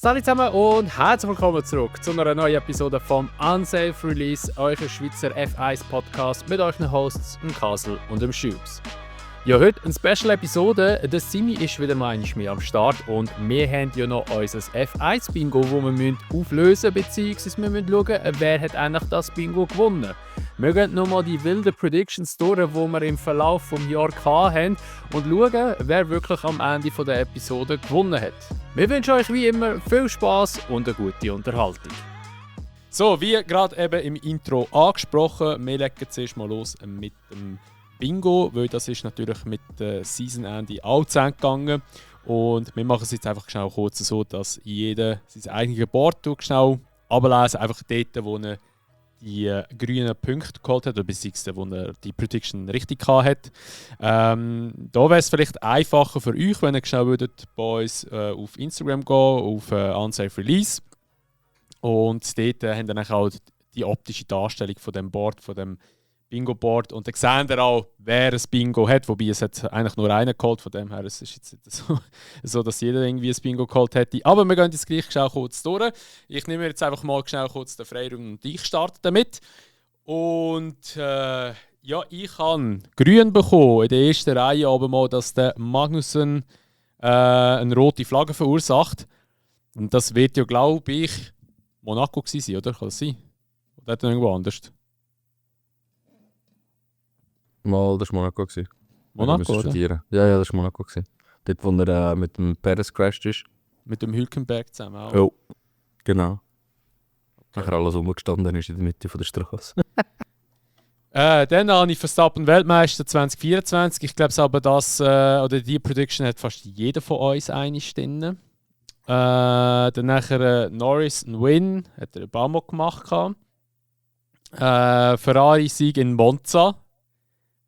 Salut zusammen und herzlich willkommen zurück zu einer neuen Episode vom Unsafe Release, eurem Schweizer F1-Podcast mit euren Hosts, dem Kasel und dem Schubs. Ja, heute eine Special-Episode. Der Simi ist wieder mal mehr am Start und wir haben ja noch unser F1-Bingo, das wir auflösen müssen, bzw. wir müssen schauen, wer hat eigentlich das Bingo gewonnen. Wir gehen nochmal die wilden Predictions durch, die wir im Verlauf des Jahres hatten und schauen, wer wirklich am Ende der Episode gewonnen hat. Wir wünschen euch wie immer viel Spass und eine gute Unterhaltung. So, wie gerade eben im Intro angesprochen, wir legen zuerst mal los mit dem Bingo, weil das ist natürlich mit Season Ende auch zu Ende gegangen. Und wir machen es jetzt einfach schnell kurz so, dass jeder sein eigenes Board schnell ablesen, einfach dort, wo er die grünen Punkte geholt hat, oder beziehungsweise wo er die Prediction richtig hat. Da wäre es vielleicht einfacher für euch, wenn ihr schnell würdet bei uns auf Instagram gehen, auf Unsafe Release. Und dort haben dann auch die optische Darstellung von dem Board, von dem Bingo-Board. Und dann sehen wir auch, wer ein Bingo hat, wobei es hat eigentlich nur einen geholt, von dem her es ist jetzt nicht so, dass jeder irgendwie ein Bingo geholt hätte. Aber wir gehen jetzt gleich schnell kurz durch. Ich nehme jetzt einfach mal schnell kurz den Freiraum und ich starte damit. Und ja, ich habe grün bekommen in der ersten Reihe, aber mal, dass der Magnussen eine rote Flagge verursacht. Und das wird ja, glaube ich, Monaco gewesen sein, oder? Kann das sein? Oder hat er irgendwo anders? Mal, das war Monaco. Monaco, oder? Ja, das war Monaco. Dort, wo er mit dem Perez crashed ist. Mit dem Hülkenberg zusammen auch. Oh, genau. Okay. Nachher alles umgestanden ist in der Mitte der Straße. Dann habe ich Verstappen Weltmeister 2024. Ich glaube aber, oder die Prediction hat fast jeder von uns einig drin. Dann nachher Norris ein Win, hat er ein paar Mal gemacht. Ferrari-Sieg in Monza.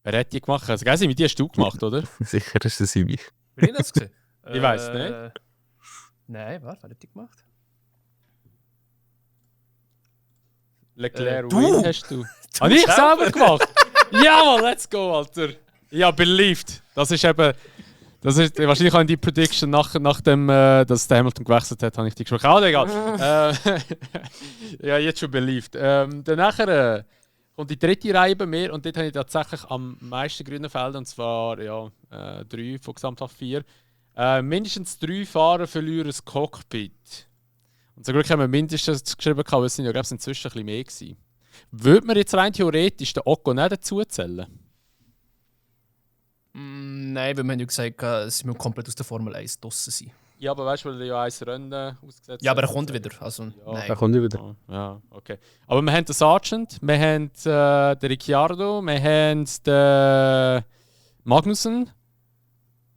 Wer hat die gemacht? Also, mit die hast du gemacht, oder? Sicher ist es mich. Bin ich das gesehen? Ich weiss nicht. Nein, wer hat die gemacht? Leclerc Du! Win hast du. Habe ich selber gemacht? Ja, let's go, Alter. Ja, believed. Das ist wahrscheinlich auch in die Prediction nachdem dass der Hamilton gewechselt hat, habe ich die gesprochen. Aber egal. Ja, jetzt schon believed. Dann nachher kommt die dritte Reihe bei mir und dort habe ich tatsächlich am meisten grüne Felder, und zwar 3 von gesamthaft 4. Mindestens 3 Fahrer verlieren das Cockpit. Und zum Glück haben wir mindestens geschrieben, weil es sind ja, glaube ich, inzwischen ein bisschen mehr gewesen. Würde man jetzt rein theoretisch den Ocon nicht dazu zählen? Nein, weil wir haben ja gesagt, dass wir komplett aus der Formel 1 draussen sind. Ja, aber weißt du, weil er ja ein Rennen ausgesetzt Ja, aber er hat. kommt wieder. Also, Ja. nein. Da kommt wieder. Ja, okay. Aber wir haben den Sargent, wir haben den Ricciardo, wir haben den Magnussen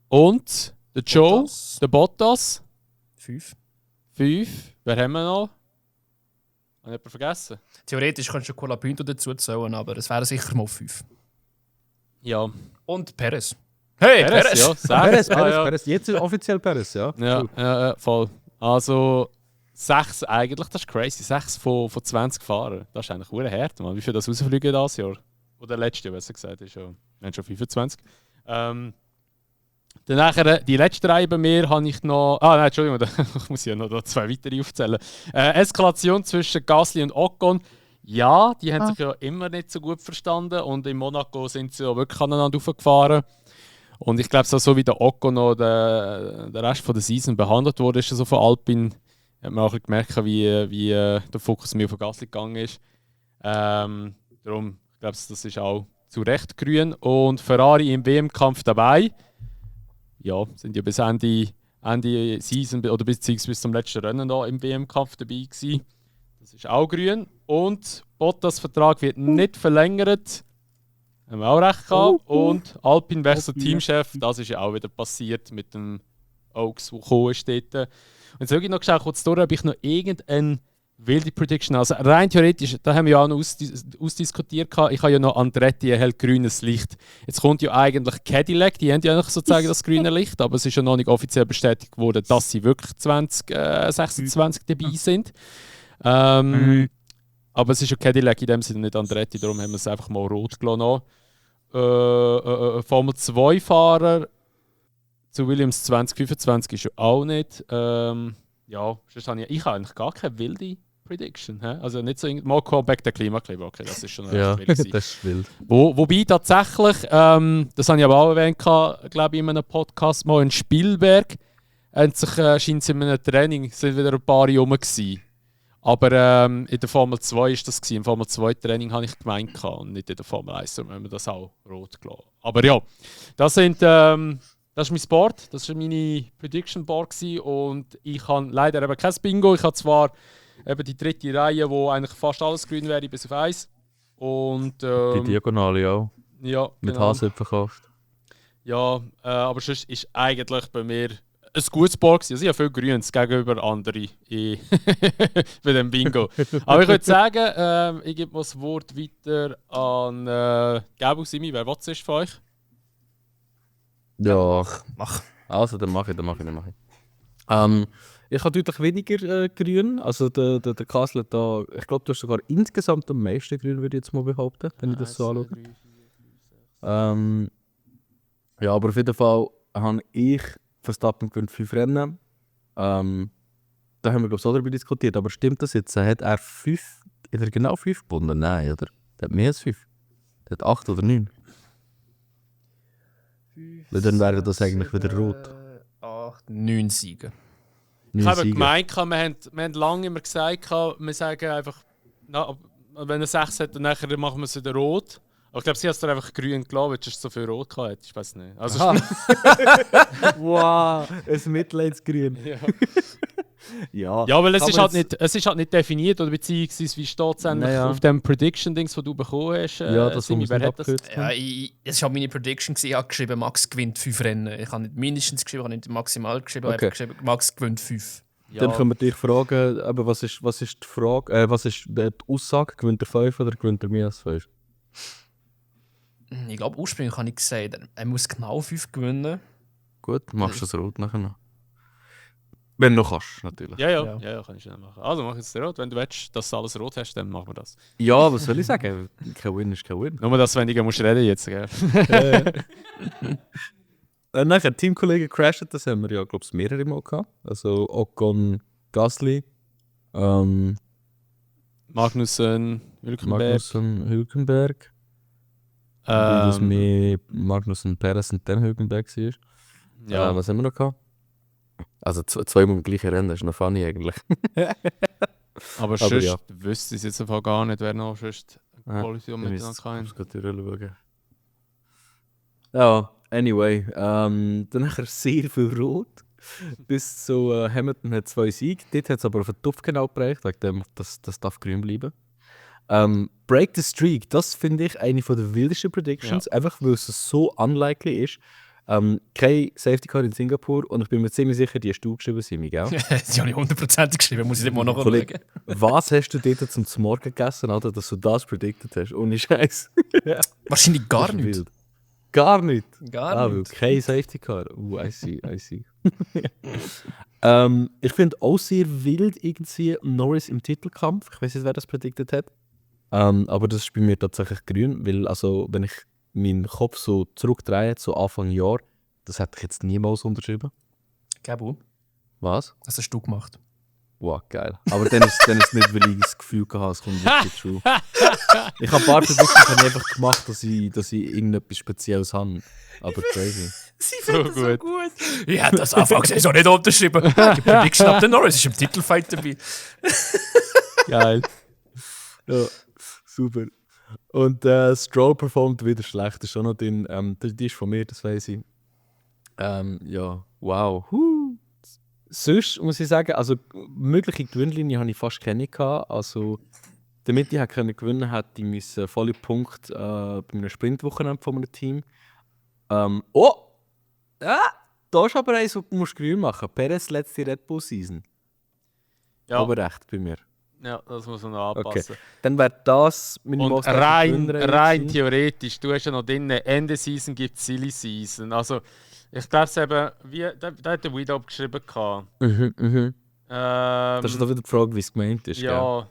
und den Joe, Bottas. den Bottas. 5. 5. Wer haben wir noch? Habe ich jemanden vergessen? Theoretisch könntest du Colapinto dazu zählen, aber es wären sicher mal 5. Ja. Und Perez. Hey, Perez! Ja, 6. Perez. Jetzt ist offiziell Perez, ja. Ja, voll. Also 6 eigentlich, das ist crazy. 6 von 20 Fahrern. Das ist eigentlich verdammt hart, Mann. Wie viel das rausfliegen dieses Jahr? Oder letztes Jahr, besser gesagt. Ist ja, wir haben schon 25. Dann nachher, die letzte Reihe bei mir habe ich noch... nein, Entschuldigung, ich muss ja noch 2 weitere aufzählen. Eskalation zwischen Gasly und Ocon. Ja, die haben sich ja immer nicht so gut verstanden und in Monaco sind sie ja wirklich aneinander aufgefahren. Und ich glaube, so wie der Ocon noch der Rest von der Season behandelt wurde, ist so von Alpine, hat man auch gemerkt, wie der Fokus mehr auf Gasly gegangen ist. Darum, ich glaube, das ist auch zu Recht grün. Und Ferrari im WM-Kampf dabei. Ja, sind ja bis Ende Season oder bis zum letzten Rennen da im WM-Kampf dabei gewesen. Das ist auch grün. Und Bottas Vertrag wird nicht verlängert. Haben wir auch recht gehabt. Und Alpine wechselt Teamchef. Das ist ja auch wieder passiert mit dem Oaks, der gekommen ist dort. Und jetzt schaue ich noch schnell kurz durch, ob ich noch irgendeine wilde Prediction habe. Also rein theoretisch, da haben wir ja auch noch ausdiskutiert. Ich habe ja noch Andretti, ein hellgrünes Licht. Jetzt kommt ja eigentlich Cadillac, die haben ja noch sozusagen das grüne Licht, aber es ist ja noch nicht offiziell bestätigt worden, dass sie wirklich 2026 dabei sind. Aber es ist ja Cadillac in dem Sinne nicht Andretti, darum haben wir es einfach mal rot gelassen. Formel 2 Fahrer zu Williams 2025 ist ja auch nicht ja, sonst habe ich habe eigentlich gar keine wilde Prediction. He? Also nicht so mal Comeback der Klimakleber, okay, das ist schon Ja, recht wild gewesen. das ist wild. Wobei tatsächlich, das habe ich aber auch erwähnt, glaube ich, in einem Podcast mal in Spielberg, scheint es in einem Training, sind wieder ein paar rum gewesen. Aber in der Formel 2 war das gewesen. Im Formel 2 Training habe ich gemeint und nicht in der Formel 1, darum haben wir das auch rot gelassen. Aber ja, das ist mein Board, das war meine Prediction Board gewesen. Und ich habe leider eben kein Bingo. Ich habe zwar eben die dritte Reihe, wo eigentlich fast alles grün wäre, bis auf 1. Und Die Diagonale auch. ja, Mit genau. Hase verkauft. Ja, aber sonst ist eigentlich bei mir ein gutes Board gewesen. Also ich habe viel Grünes gegenüber anderen bei dem Bingo. Aber ich würde sagen, ich gebe mal das Wort weiter an Gabu Simi. Wer was ist von euch? Ja, Mach. also dann mache ich. Ich habe deutlich weniger grün. Also der Kassel hat da, ich glaube, du hast sogar insgesamt am meisten grün, würde ich jetzt mal behaupten, wenn ich das so anschaue. Ja, aber auf jeden Fall habe ich Verstappen gewinnt 5 Rennen. Da haben wir, glaube ich, auch darüber diskutiert. Aber stimmt das jetzt? Hat er 5, hat er genau 5 gewonnen? Nein, oder? Der hat mehr als 5. Der hat 8 oder 9. Weil dann wäre das eigentlich wieder rot. 8, 9 Siege. Ich habe gemeint, wir haben lange immer gesagt, wir sagen einfach, wenn er 6 hat, dann nachher machen wir es wieder rot. Aber ich glaube, sie hat es dann einfach grün gelassen, weil es so viel rot hatte. Ich weiß nicht. Also, wow, ein Mitleidsgrün. Ja. Ja, Ja, weil es ist, aber halt nicht definiert, oder beziehungsweise wie steht es eigentlich Naja. auf dem Prediction-Dings, das du bekommen hast? ja, das Simi, muss wer nicht hat das? abgekürzt Ja, werden. es war meine Prediction, ich habe geschrieben, Max gewinnt 5 Rennen. Ich habe nicht mindestens geschrieben, ich habe nicht maximal geschrieben, Okay. ich habe geschrieben, Max gewinnt 5. Ja, Dann können wir dich fragen, aber was ist die Frage, was ist die Aussage? Gewinnt er 5 oder gewinnt er mehr als 5? Ich glaube, ursprünglich habe ich gesagt, er muss genau 5 gewinnen. Gut, machst du das rot nachher noch. Wenn du noch kannst, natürlich. ja, kann ich schnell machen. Also mach jetzt rot. Wenn du willst, dass du alles rot hast, dann machen wir das. Ja, was soll ich sagen? Kein Win ist kein Win. Nur das, wenn du musst reden jetzt, gell? Nachher, Teamkollegen crashen, das haben wir ja, glaube ich, mehrere Mal gehabt. Also Ocon, Gasly, Magnussen, Hülkenberg. Magnussen, Hülkenberg. Wie das mehr Magnussen, Perez und dann Hülkenberg war. Ja, Was haben wir noch gehabt? Also zweimal im gleichen Rennen, das ist noch funny eigentlich. aber sonst ja. wüsste ich jetzt einfach gar nicht, wer noch sonst eine Ja, Kollision Ich miteinander kann. muss gerade schauen. Ja, anyway. Dann nachher sehr viel Rot. Bis zu Hamilton hat 2 Siege. Dort hat es aber auf den Topf genau gebracht. Wegen dem, das darf grün bleiben. Break the Streak, das finde ich eine der wildesten Predictions. Einfach weil es so unlikely ist. Kein Safety Car in Singapur und ich bin mir ziemlich sicher, die hast du geschrieben, Simi, gell? Das habe ich 100% geschrieben, muss ich nicht mal noch schauen. Kollege, was hast du dort zum Morgen gegessen, Alter, dass du das predicted hast? Ohne Scheiß. Wahrscheinlich gar Das ist nicht. wild. Gar nicht? Gar Weil nicht. kein Safety Car. I see. Ich finde auch sehr wild irgendwie Norris im Titelkampf. Ich weiß nicht, wer das predicted hat. Aber das ist bei mir tatsächlich grün, weil also, wenn ich meinen Kopf so zurückdrehe, so Anfang Jahr, das hätte ich jetzt niemals unterschrieben. Gabu, Was? was hast du gemacht? Wow, geil. Aber dann ist es nicht, weil ich das Gefühl hatte, es kommt wirklich true. Ich habe ein paar Predictions einfach gemacht, dass ich irgendetwas Spezielles habe. Aber crazy. Sie So finden gut. gut. Ich hätte das anfangs so nicht unterschrieben. Die Prediction ab der Norris ist im Titelfight dabei. Geil. Ja, super. Und Stroll performt wieder schlecht. Das ist auch noch drin. Die ist von mir, das weiß ich. Ja, wow. Sonst muss ich sagen, also mögliche Gewinnlinie habe ich fast keine gehabt. Also, damit ich gewinnen hätte ich müssen volle Punkte bei einem Sprintwochenende von einem Team. Da ist aber eins, was du grün machen musst. Perez letzte Red Bull Season. Ja, Aber recht bei mir. ja, das muss man noch anpassen. Dann wäre das meine Und Maßgabe rein gewesen. theoretisch, du hast ja noch drin, Ende Season gibt es Silly Season. Also, ich glaube es eben, da hat der Widow geschrieben. Das ist doch wieder die Frage, wie es gemeint ist. Gell? ja.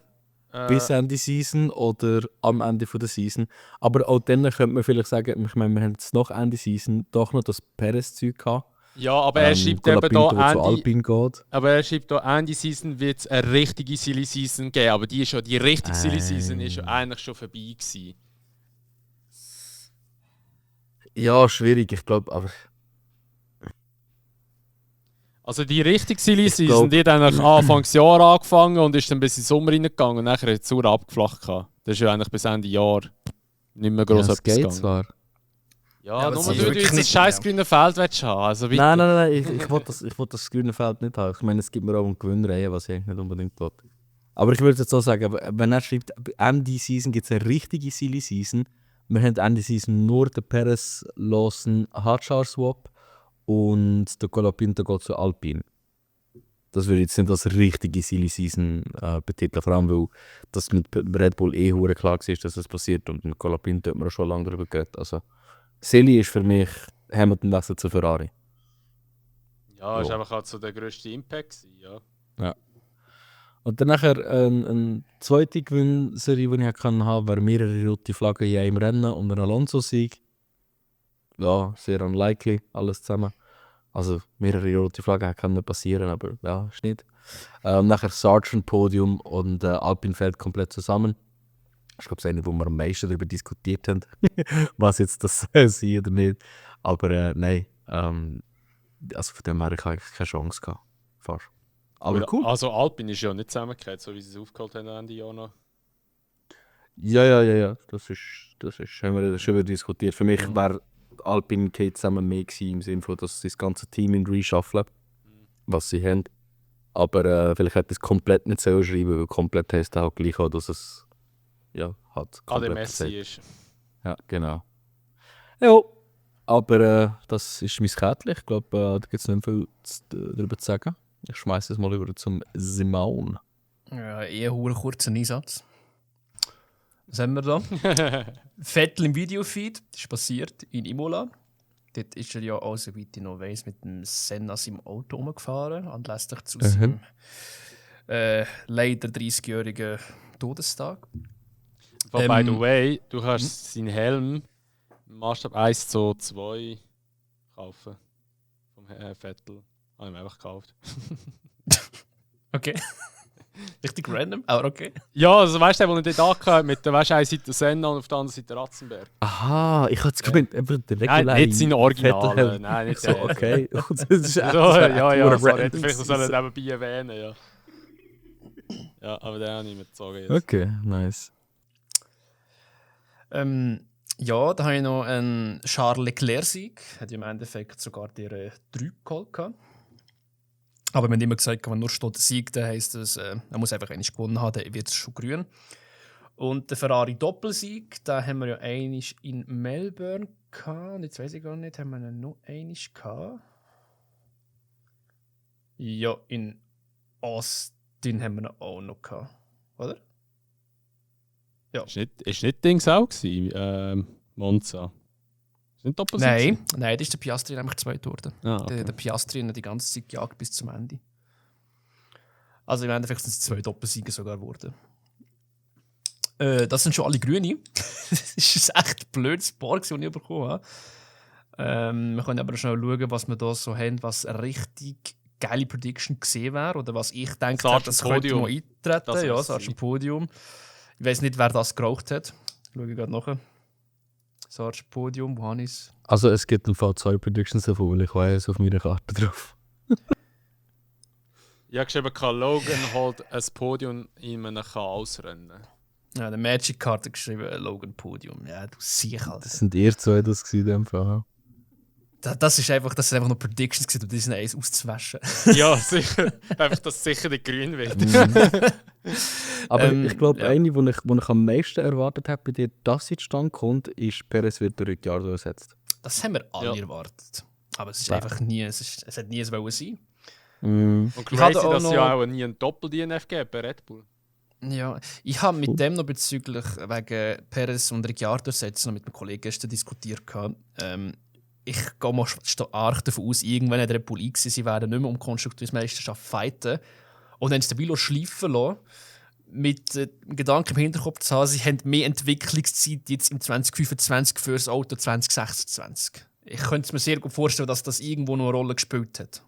Bis Ende Season oder am Ende von der Season. Aber auch dann könnte man vielleicht sagen, ich meine, wir haben jetzt nach Ende Season doch noch das Perez-Zeug gehabt. Ja, aber er schreibt eben Colapinto, da der zu Ende, Alpine geht. aber er schreibt da Ende Season wird es eine richtige Silly Season geben, aber die richtige Silly Season ist ja eigentlich schon vorbei gewesen. Ja, schwierig, ich glaube, aber... Also die richtige Silly Ich Season, glaub- die hat eigentlich Anfangsjahr angefangen und ist dann bis in den Sommer reingegangen und nachher hat es sauer abgeflacht gehabt. Das ist ja eigentlich bis Ende Jahr nicht mehr groß Ja, es etwas geht gegangen. zwar. Ja, Ja, aber nur es weil ist du wirklich jetzt das nicht scheiß mehr. grüne Feld willst haben. Also bitte. Nein, ich will das grüne Feld nicht haben. Ich meine, es gibt mir auch eine Gewinnreihe, was ich eigentlich nicht unbedingt will. Aber ich würde jetzt so sagen, wenn er schreibt, Ende Season gibt es eine richtige Silly Season. Wir haben Ende Season nur den Perez Lawson Hardshar Swap und der Colapinto geht zu Alpine. Das würde ich jetzt nicht als richtige Silly Season betiteln, vor allem weil das mit Red Bull hure klar war, dass das passiert und mit Colapinto hat man auch schon lange darüber geredet. Also, Silly ist für mich Hamilton-Wechsel zu Ferrari. Ja, ist Ja. einfach halt so der grösste Impact gewesen, ja. Und dann nachher eine zweite Gewinnserie, die ich haben konnte, wäre mehrere rote Flaggen in einem Rennen und ein Alonso-Sieg. Ja, sehr unlikely, alles zusammen. Also mehrere rote Flaggen können passieren, aber ja, ist nicht. Nachher Sargent-Podium und Alpine fällt komplett zusammen. Ich glaube, das ist eine, wo wir am meisten darüber diskutiert haben, was jetzt das sein oder nicht. Aber nein, also von dem her habe ich eigentlich keine Chance gehabt. Fast. Aber cool. Also Alpine ist ja nicht zusammengekehrt, so wie sie es aufgeholt haben Ende Jahr noch. Ja. Das ist haben wir schon wieder diskutiert. Für mich wäre Alpine geht zusammen mehr gewesen, im Sinne von, dass sie das ganze Team in reshufflen, was sie haben. Aber vielleicht hätte es komplett nicht so schreiben, weil komplett heisst auch gleich auch, dass es hat Ah, der komplett Messi gesagt. ist. Ja, genau. Ja, aber das ist mein Kärtchen. Ich glaube, da gibt es nicht viel darüber zu sagen. Ich schmeiße es mal über zum Simon. Ja, eher einen kurzen Einsatz. Was haben wir da? Vettel im Videofeed, das ist passiert in Imola. Dort ist er ja auch, soweit ich noch weiss, mit dem Senna seinem Auto rumgefahren, anlässlich zu seinem leider 30-jährigen Todestag. By the way, du kannst seinen Helm im Maßstab 1:2 kaufen. Vom Vettel. Habe ich mir einfach gekauft. Okay. Richtig random, aber okay. Ja, also weißt du, wo ich dort angehört mit der eine Seite Senna und auf der anderen Seite Ratzenberg. Aha, ich hatte es gemeint, einfach der Nein, reguläre nicht sein Original. Vettel-Helm. Nein, nicht So, der. okay. Das ist So, echt ja, sorry, random hätte vielleicht noch gewesen. nebenbei erwähnen, ja. Ja, aber den habe ich mir gezogen jetzt. Okay, nice. Ja, da habe ich noch einen Charles Leclerc-Sieg. Hat ja im Endeffekt sogar die 3 geholt. Aber man hat immer gesagt, wenn nur steht Sieg, dann heisst es, er muss einfach einmal gewonnen haben, dann wird es schon grün. Und der Ferrari-Doppelsieg, da haben wir ja einmal in Melbourne gehabt. Und jetzt weiß ich gar nicht, haben wir ihn noch einmal gehabt? Ja, in Austin haben wir ihn auch noch gehabt, oder? Ja. Ist nicht Dings auch gewesen, Monza? Ist nicht Doppelsieg? Nein, das ist der Piastri nämlich zweit geworden. Ah, okay. Der Piastri hat die ganze Zeit gejagt bis zum Ende. Also im Endeffekt sind es 2 Doppelsiege sogar geworden. Das sind schon alle Grüne. Das ist ein echt blödes Paar, das ich bekommen habe. Wir können aber schnell schauen, was wir da so haben, was eine richtig geile Prediction gesehen wäre. Oder was ich denke, Sargent das könnte Podium. mal eintreten. Das Ja, wär's Sargent Podium. Ich weiß nicht, wer das geraucht hat. Schaue ich gerade nach. Sargent Podium, wo habe ich es? Also es gibt im Fall 2 Predictions davon, weil ich weiß auf meiner Karte drauf. Ich habe geschrieben, Logan holt ein Podium in einem Chaosrennen. Ja, der Magic Card hat geschrieben, Logan Podium. Ja, du siehst halt. Das sind ihr 2 das gewesen, in dem Fall. Das ist einfach noch Predictions gewesen, um diesen Eis auszuwaschen. Ja, sicher. Einfach, dass es sicher nicht grün wird. Aber ich glaube, ja. eine, die ich am meisten erwartet habe, bei dir, dass sie zustande kommt, ist, Perez wird durch Ricciardo ersetzt. Das haben wir alle erwartet. Aber es ist einfach nie, es hat nie so sein. Und Ich crazy, hatte auch dass es noch- ja auch nie ein Doppel-DNF gibt bei Red Bull. Ja, ich habe mit dem noch bezüglich wegen Perez und Ricciardo noch mit einem Kollegen gestern diskutiert. Ich gehe mal stark davon aus, irgendwann hat Red Bull eingesehen, sie werden nicht mehr um die Konstrukteursmeisterschaft fighten. Und dann den Velo schleifen lassen, mit dem Gedanken im Hinterkopf zu haben, sie haben mehr Entwicklungszeit jetzt im 2025 für das Auto 2026. ich könnte mir sehr gut vorstellen, dass das irgendwo noch eine Rolle gespielt hat.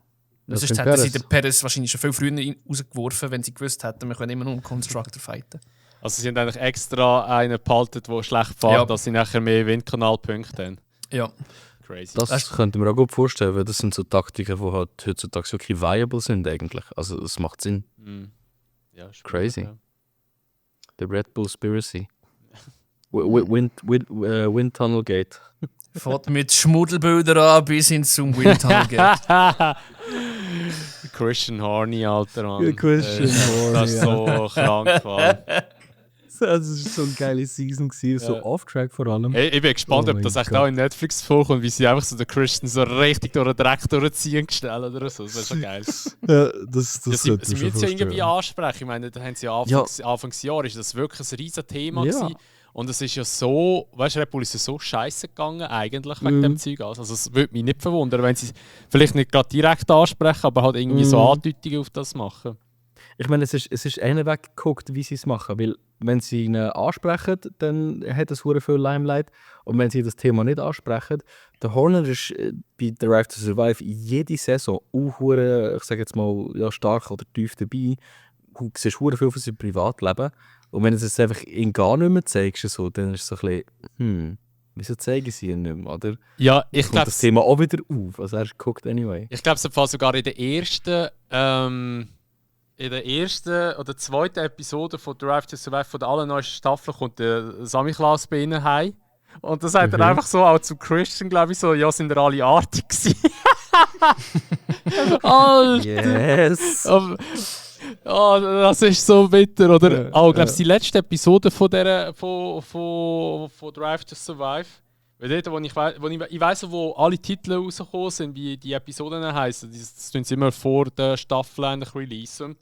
Das Sonst hätten sie den Perez wahrscheinlich schon viel früher rausgeworfen, wenn sie gewusst hätten, wir können immer nur um Constructor fighten. Also sie haben eigentlich extra einen behalten, der schlecht fährt, dass sie nachher mehr Windkanalpunkte haben. Ja. Crazy. Das könnte man auch gut vorstellen, weil das sind so Taktiken, die halt heutzutage wirklich viable sind eigentlich. Also es macht Sinn. Ja, ist Crazy. gut, ja. The Red Bull Spiracy. Wind Tunnel Gate. Fährt mit Schmuddelbildern an bis hin zum Windtunnel geht. Christian Horny, Alter, Mann. Christian Horny, Das ist so krank, Mann. Das war so eine geile Season, so off-track vor allem. Hey, ich bin gespannt, ob das echt auch in Netflix vorkommt, wie sie einfach so den Christian so richtig durch den Dreck durchziehen gestellt oder so. Das wäre schon geil. Ja, das Sie müssen ja irgendwie ansprechen. Ich meine, da haben sie Anfangsjahr ist das wirklich ein riesen Thema gewesen. Und es ist ja so, weißt du, Red Bull ist ja so scheiße gegangen eigentlich wegen dem Zeug. Also es würde mich nicht verwundern, wenn sie vielleicht nicht gerade direkt ansprechen, aber halt irgendwie so Andeutungen auf das machen. Ich meine, es ist einer weggeguckt, wie sie es machen. Weil, wenn sie ihn ansprechen, dann hat es sehr viel Limelight. Und wenn sie das Thema nicht ansprechen, der Horner ist bei Drive to Survive jede Saison auch, ich sage jetzt mal, ja, stark oder tief dabei. Du siehst sehr viel von seinem Privatleben. Und wenn du es einfach ihn gar nicht mehr zeigst, so, dann ist es so ein bisschen, wieso zeigen sie ihn nicht mehr, oder? Ja, ich glaube... das Thema auch wieder auf, also er guckt anyway. Ich glaube, es war sogar in der ersten oder zweiten Episode von Drive to Survive von der allerneuesten Staffel kommt der Sammy Klaus bei ihnen heim. Und das sagt er einfach so, auch zu Christian, glaube ich, so, ja, sind wir alle artig gewesen. Yes! Oh, das ist so bitter, oder? Ich glaube, die letzte Episode von Drive to Survive, weil dort, ich weiss, wo alle Titel rausgekommen sind, wie die Episoden heißen, das tun sie immer vor der Staffel eigentlich releasen.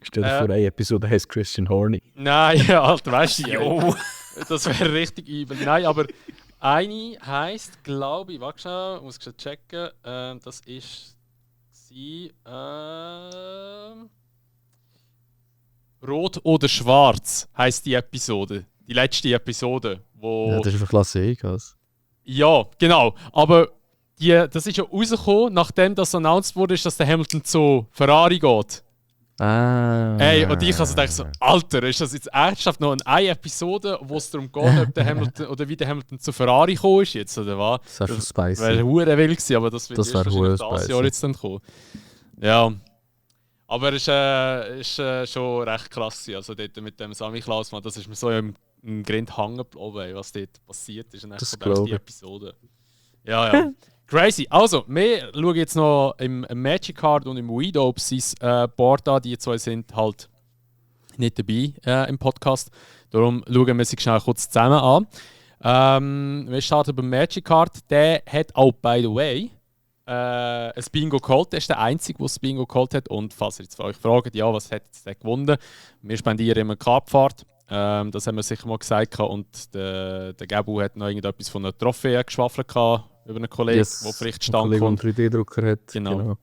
Stell dir vor, eine Episode heisst Christian Horny. Nein, Alter, weißt du, das wäre richtig übel. Nein, aber eine heisst, glaube ich, warte schnell, muss ich checken, das ist sie, Rot oder Schwarz heisst die Episode. Die letzte Episode. Ja, das ist einfach Klasse E-Gas. Ja, genau. Aber das ist ja rausgekommen, nachdem das announced wurde, dass der Hamilton zu Ferrari geht. Ey, und ich also dachte so, Alter, ist das jetzt ernsthaft noch eine Episode, wo es darum geht, ob der Hamilton oder wie der Hamilton zu Ferrari gekommen ist jetzt, oder was? Das wäre schon spicy. Das wäre hure wild gewesen, aber das wird das erst wahrscheinlich das Jahr jetzt dann kommen. Ja. Aber es ist schon recht krass. Also dort mit dem Sammy Klaus, das ist mir so im Grind hängen geblieben, was dort passiert ist. Und das dann die Episode. Ja. Crazy. Also, wir schauen jetzt noch im Magic Card und im Weedo sein Board an. Die zwei sind halt nicht dabei im Podcast. Darum schauen wir sie schnell kurz zusammen an. Wir starten beim Magic Card. Der hat auch, by the way, ein Bingo geholt. Der ist der Einzige, der das Bingo geholt hat. Und falls ihr jetzt euch fragt, ja, was hat jetzt der gewonnen? Wir spendieren immer Kartfahrt. Das haben wir sicher mal gesagt. Und der Gabu hat noch irgendetwas von einer Trophäe geschwafelt über einen Kollegen, der vielleicht stand kommt. Ein 3D-Drucker hat. Genau.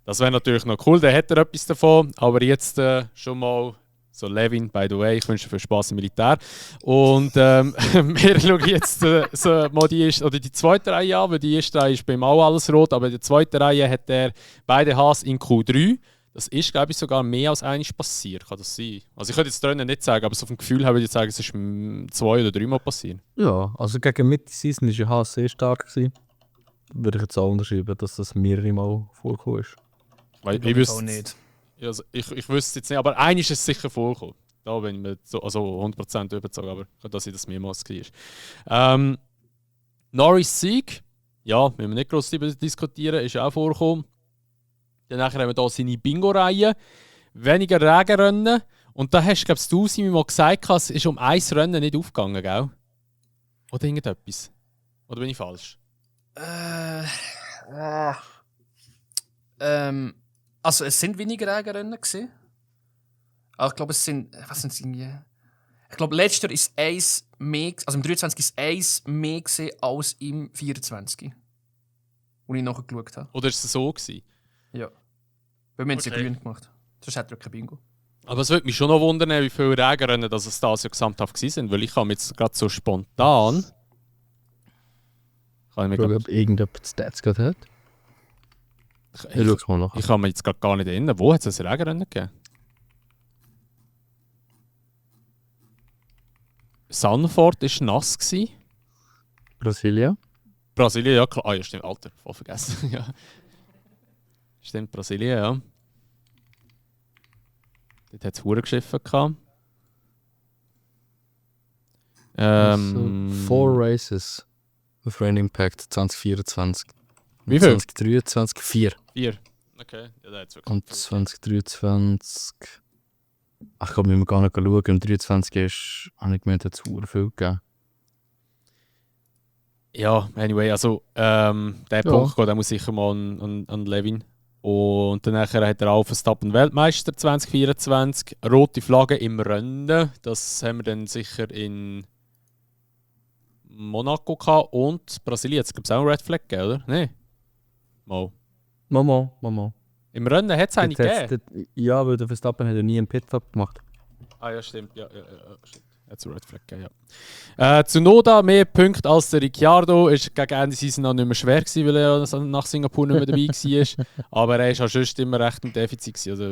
Das wäre natürlich noch cool, der hätte etwas davon. Aber jetzt schon mal so Levin, by the way, ich wünsche dir viel Spaß im Militär. Und wir schauen jetzt so mal die zweite Reihe an, weil die erste Reihe ist bei ihm auch alles rot, aber in der zweiten Reihe hat er beide Haas in Q3. Das ist, glaube ich, sogar mehr als eines passiert. Kann das sein? Also ich könnte jetzt drinnen nicht sagen, aber so vom Gefühl her würde ich sagen, es ist 2 oder 3 Mal passiert. Ja, also gegen Mitte-Season war ja Haas sehr stark gewesen. Würde ich jetzt auch unterschreiben, dass das mehrere Mal vorgekommen ist. Weil ich wüsste nicht. Also ich wüsste es jetzt nicht, aber eines ist es sicher vorgekommen. Da bin ich mir also 100% überzeugt, aber dass ich das mehrmals war. Norris Sieg, ja, müssen wir nicht groß darüber diskutieren, ist auch vorgekommen. Dann haben wir hier seine Bingo-Reihe. Weniger Regenrennen. Und da hast du mal gesagt, es ist um ein Rennen nicht aufgegangen, gell? Oder irgendetwas? Oder bin ich falsch? Also es sind weniger Regenrennen gewesen. Aber ich glaube, es sind... Was sind es irgendwie? Ich glaube, letzter ist eins mehr... Also im 23 ist eins mehr gewesen als im 24. Wo ich nachher geschaut habe. Oder ist es so gewesen? Ja. Weil wir haben es ja grün gemacht. Sonst hätte er kein Bingo. Aber es würde mich schon noch wundern, wie viele Regenrennen das es da so gesamthaft waren. Weil ich habe jetzt gerade so spontan... Kann ich, Ich mir schaue, ob irgendjemand Stats gerade hat. Ich schaue es mal nach. ich kann mir jetzt grad gar nicht erinnern, wo hat es ein Regenrennen gegeben? Sanford war nass. Brasilien. Brasilien, ja klar. Ah ja, stimmt, Alter, voll vergessen. Ja. Stimmt, Brasilien, ja. Dort hat es hure Geschiffe gehabt. Also, 4 Races with Rain Impact 2024. Wie viel? 2023 4. 4. Okay, ja, da hat's wirklich. Und 2023. Ach, ich glaube, wir müssen gar nicht schauen. Im 23 habe ich gemeint, hat es hure viel gegeben. Ja, anyway, also der Punkt geht, der muss sicher mal an Levin. Und dann nachher hat er auch Verstappen Weltmeister 2024. Rote Flagge im Rennen. Das haben wir dann sicher in Monaco gehabt. Und Brasilien hat es, glaube ich, auch einen Red Flag gegeben, oder? Nein. Mal. Mama. Im Rennen hat es eine gegeben. Ja, weil der Verstappen hat ja nie einen Pitstop gemacht. Ah ja, stimmt. Ja, stimmt. Hat es einen Red Flag gegeben, ja. Tsunoda mehr Punkte als der Ricciardo. Ist gegen Ende Season noch nicht mehr schwer gewesen, weil er ja nach Singapur nicht mehr dabei war. Aber er war sonst immer recht im Defizit gewesen. Also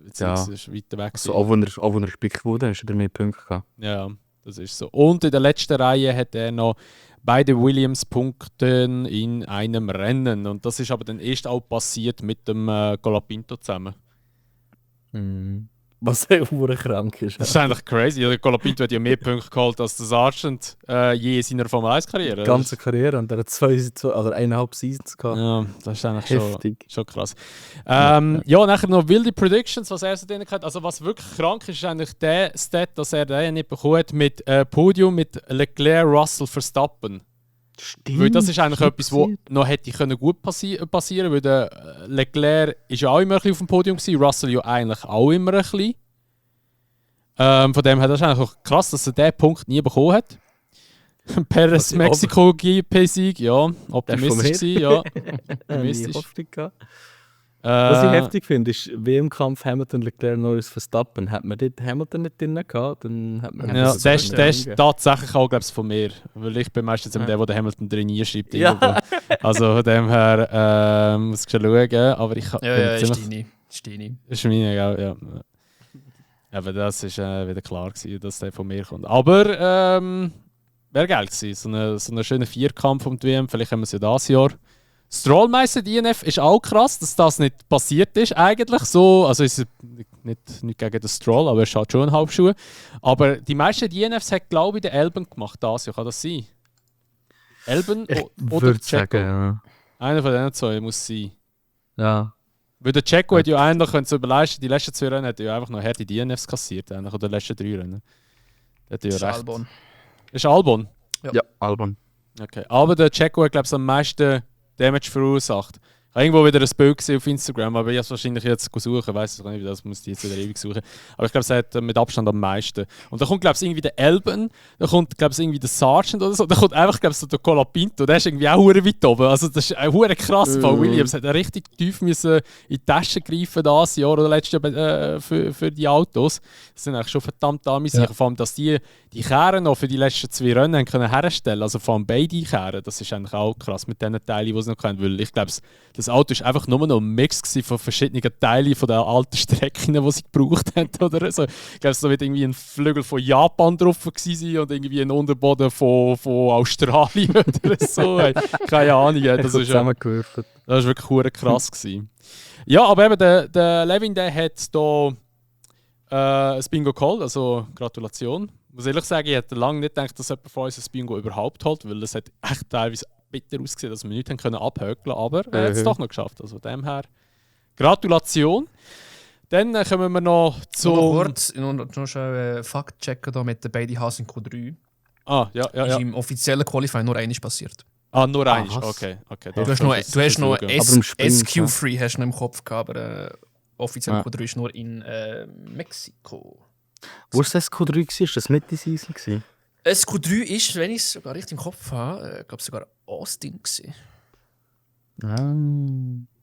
jetzt ist er weiter weg. Also, auch wenn er gespickt wurde, hast du mehr Punkte gehabt. Ja, das ist so. Und in der letzten Reihe hat er noch beide Williams-Punkten in einem Rennen. Und das ist aber dann erst auch passiert mit dem Colapinto zusammen. Was sehr krank ist. Das ist eigentlich crazy. Der Colapinto hat ja mehr Punkte geholt als der Sargent je in seiner Formel 1-Karriere. Die ganze Karriere und er hat 1,5 Seasons gehabt. Ja, das ist eigentlich Heftig. schon krass. Ja, nachher noch wilde Predictions, was er so drin hat. Also was wirklich krank ist, ist eigentlich der Stat, dass er den nicht bekommen hat mit Podium mit Leclerc, Russell, Verstappen. Stimmt. Weil das ist eigentlich etwas, was noch hätte können gut passieren, weil der Leclerc ist ja auch immer ein bisschen auf dem Podium gewesen, Russell ja eigentlich auch immer ein bisschen. Von dem her ist eigentlich auch krass, dass er diesen Punkt nie bekommen hat. Perez Mexiko GP-Sieg, ja, optimistisch gewesen, ja. Optimistisch. Was ich heftig finde, ist, wie im Kampf Hamilton, Leclerc, Norris, Verstappen. Hat man dort Hamilton nicht drin gehabt, dann hat man... Ja, das ist tatsächlich auch, glaube ich, von mir. Weil ich bin meistens immer der Hamilton drin schreibt. Ja. Also von dem her muss ich schon schauen. Aber ich ist deine. Ist meine, ja. Aber das war wieder klar gewesen, dass der von mir kommt. Aber wäre geil gewesen. So einen schönen Vierkampf um die WM. Vielleicht haben wir es ja dieses Jahr. Strollmeister DNF ist auch krass, dass das nicht passiert ist eigentlich so. Also ist nicht gegen den Stroll, aber er hat schon einen Halbschuh. Aber die meisten DNFs hat, glaube ich, der Albon gemacht das Jahr. Kann das sein? Albon oder Checo? Ja. Einer von denen zwei muss sein. Ja. Weil der Checo hat ja eigentlich, wenn du überlegst, die letzten 2 Rennen hat er ja einfach noch harte DNFs kassiert. Eigentlich, oder die letzten 3 Rennen. Hat er ja recht. Albon. Ist Albon? Ja, Albon. Okay. Aber der Checo hat, glaube ich, am meisten Damage verursacht. Ich habe irgendwo wieder ein Bild gesehen auf Instagram, aber ich habe es wahrscheinlich jetzt suchen. Ich weiß es nicht, das muss ich jetzt wieder ewig suchen. Aber ich glaube, es hat mit Abstand am meisten. Und da kommt, glaube ich, irgendwie der Albon, da kommt, glaube ich, irgendwie der Sergeant oder so. Da kommt einfach, glaube ich, so der Colapinto. Der ist irgendwie auch hure weit oben. Also das ist hure krass. Weil Williams hat richtig tief müssen in die Tasche greifen dieses Jahr oder letztes Jahr für die Autos. Das sind eigentlich schon verdammt amüsant. Vor allem, dass die Kehren noch für die letzten 2 Rennen haben können herstellen. Also vor allem beide Kehren. Das ist eigentlich auch krass mit den Teilen, die sie noch können. Weil ich glaube, das Auto war einfach nur noch ein Mix von verschiedenen Teilen von den alten Strecken, die sie gebraucht haben. Oder so. Ich glaube, es wird irgendwie ein Flügel von Japan drauf gewesen und irgendwie ein Unterboden von Australien oder so. Keine Ahnung. Das ist wirklich hure krass gewesen. Ja, aber eben der Levin, der hat hier ein Bingo geholt, also Gratulation. Ich muss ehrlich sagen, ich hätte lange nicht gedacht, dass jemand von uns ein Bingo überhaupt holt, weil es hat echt teilweise bitter ausgesehen, dass wir nichts abhökeln können, aber er hat es doch noch geschafft. Also von dem her, Gratulation. Dann kommen wir noch zu... Noch kurz, noch schnell Fakt checken da mit den beiden Haas in Q3. Ja. Ist im offiziellen Qualifying nur einmal passiert. Nur eins, okay. Du hast noch SQ3 hast du noch im Kopf gehabt, aber offiziell Q3 ist nur in Mexiko. Wo war das Q3? War das mit der Season? SQ3 ist, wenn ich es sogar richtig im Kopf habe, glaube sogar Austin gewesen.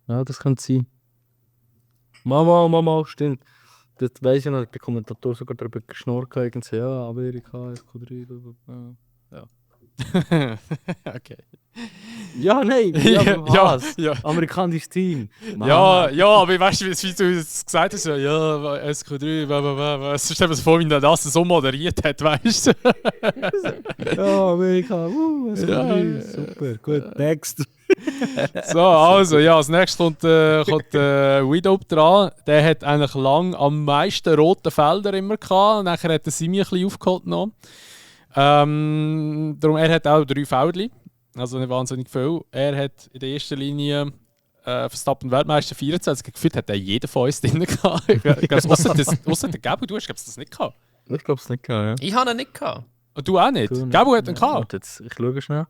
Ja, das kann sein. Mama, stimmt. Das weiss ich noch, der Kommentator sogar darüber geschnurrt hat. Ja, Amerika, SQ3. Ja. Okay. Ja, nein, ja, was? ja. Amerikanisches Team. Mann. Ja, aber weißt du, wie du es gesagt hast? Ja, SQ3, was ist das vorhin das so moderiert hat, weißt du? Ja, Amerika, Ja. super, gut, next. So, also, ja, als nächstes kommt Widope dran. Der hat eigentlich lang am meisten rote Felder immer gehabt. Nachher hat er Simi ein bisschen aufgeholt noch. Darum, er hat auch 3 Feldli. Also nicht wahnsinnig viel. Er hat in der ersten Linie Verstappen Weltmeister 24. Gefühlt hat er jeden von uns drin gehabt. Ich glaube, ausser der Gabu, du hast das nicht gehabt. Ich glaube es nicht, ja. Ich habe ihn nicht gehabt. Und du auch nicht? Du nicht. Gabu hat ihn gehabt. Warte jetzt, ich schaue schnell.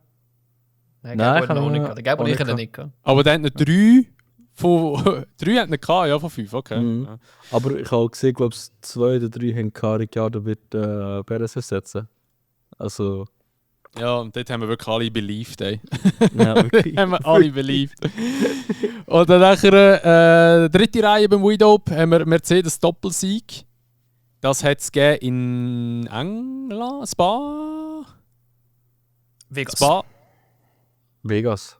Nein, Nein, Gabo hat ihn auch nicht gehabt. Der Gabo und ich auch haben ihn nicht nicht gehabt. Aber dann hat er 3 von 3 hat ihn gehabt, ja, von 5, okay. Mhm. Ja. Aber ich habe auch gesehen, glaube ich, 2 oder 3 haben Ricciardo wird Perez ersetzen. Also, Ja, und dort haben wir wirklich alle believed, ey. ja, wirklich. haben wir alle believed. Und dann nachher, dritte Reihe beim Widope haben wir Mercedes Doppelsieg. Das hat es in England, Spa? Vegas. Spa? Vegas.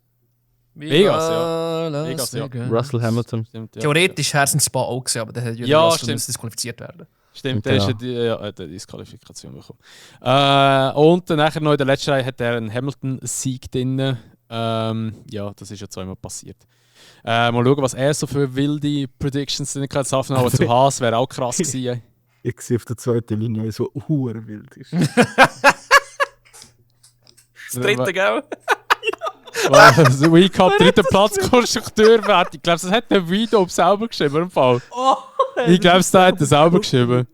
Vegas, ja. Las Vegas, ja. Vegas. Russell Hamilton. Stimmt, ja. Theoretisch wäre es ein Spa auch gewesen, aber der hat Ja, Russell stimmt. müssen disqualifiziert werden. Stimmt, Genau. der hat eine Disqualifikation bekommen. Und dann nachher noch in der letzten Reihe hat er einen Hamilton-Sieg drin. Ja, das ist ja zweimal passiert. Mal schauen, was er so für wilde Predictions drin hat. Aber zu Haas wäre auch krass gewesen. Ich sehe auf der zweiten Linie, wie so wild ist. Das dritte, gell? Also, Recap, dritter Platz, Konstrukteurwert. Ich glaube, das hat der Widope selber geschrieben. Im Fall. Ich glaube, das hat er selber geschrieben.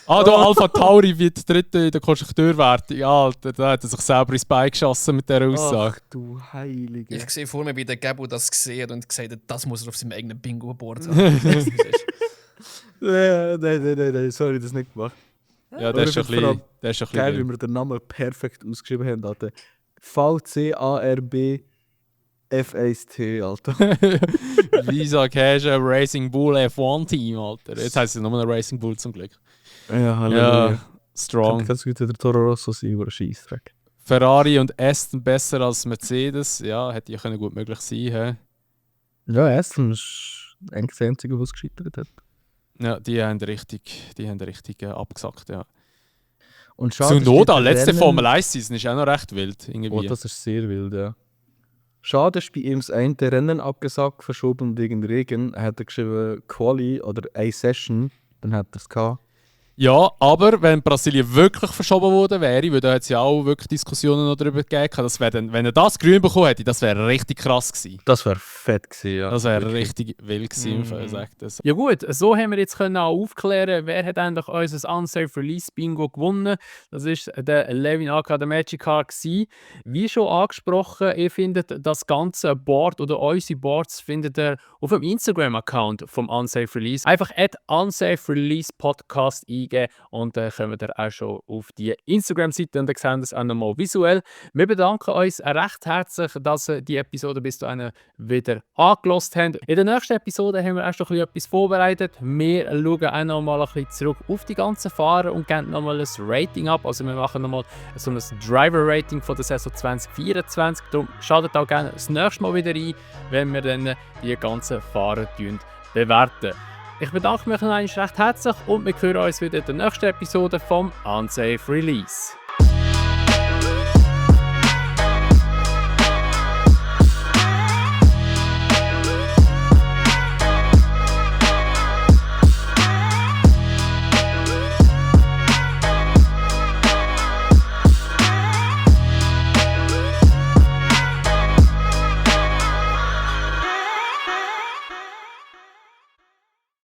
Ah, da Alpha Tauri wird dritte in der Konstrukteurwertung. Ja, Alter, da hat er sich selber ins Bein geschossen mit dieser Aussage. Ach du Heilige. Ich sehe vor mir, wie der Gabo das gesehen und gesagt hat, das muss er auf seinem eigenen Bingo-Board haben. Nein, sorry, das nicht gemacht. Ja, der ist schon ein bisschen. Geil, wie wir den Namen perfekt ausgeschrieben haben, Alter. VCARB F1T, Alter. Visa Cash Racing Bull F1 Team, Alter. Jetzt heisst es nur ein Racing Bull zum Glück. Ja, Halleluja. Ja, strong. Kann es wieder der Toro Rosso sein, oder ein Scheissdreck. Ferrari und Aston besser als Mercedes. Ja, hätte ja können gut möglich sein. He? Ja, Aston ist eigentlich das Einzige, was gescheitert hat. Ja, die haben richtig abgesackt, ja. Und schade, Tsunoda, ist bei letzte Rennen- Formel 1 Season, ist auch noch recht wild. Irgendwie. Oh, das ist sehr wild, ja. Schade ist bei ihm das eine Rennen abgesagt, verschoben wegen Regen. Er hat geschrieben Quali oder eine Session, dann hat er es gehabt. Ja, aber wenn Brasilien wirklich verschoben worden wäre, weil da hat es ja auch wirklich Diskussionen noch darüber gegeben, das wär dann, wenn er das grün bekommen hätte, das wäre richtig krass gewesen. Das wäre fett gewesen, ja. Das wäre Wirklich. richtig wild gewesen, im Fall, sagt das. Ja gut, so haben wir jetzt können auch aufklären, wer hat eigentlich unser Unsafe Release Bingo gewonnen. Das ist der Levin aka der Magic Car gewesen. Wie schon angesprochen, ihr findet das ganze Board oder unsere Boards findet ihr auf dem Instagram-Account vom Unsafe Release. Einfach @Unsafe Release Podcast eingeben und dann kommt ihr auch schon auf die Instagram-Seite und dann sehen wir es auch nochmal visuell. Wir bedanken uns recht herzlich, dass ihr die Episode bis dahin wieder angelost habt. In der nächsten Episode haben wir auch schon ein bisschen etwas vorbereitet. Wir schauen auch noch mal ein bisschen zurück auf die ganzen Fahrer und geben noch mal ein Rating ab. Also wir machen noch mal so ein Driver-Rating von der Saison 2024. Darum schaltet auch gerne das nächste Mal wieder ein, wenn wir dann die ganzen Fahrer bewerten. Ich bedanke mich noch einmal recht herzlich und wir hören uns wieder in der nächsten Episode vom Unsafe Release.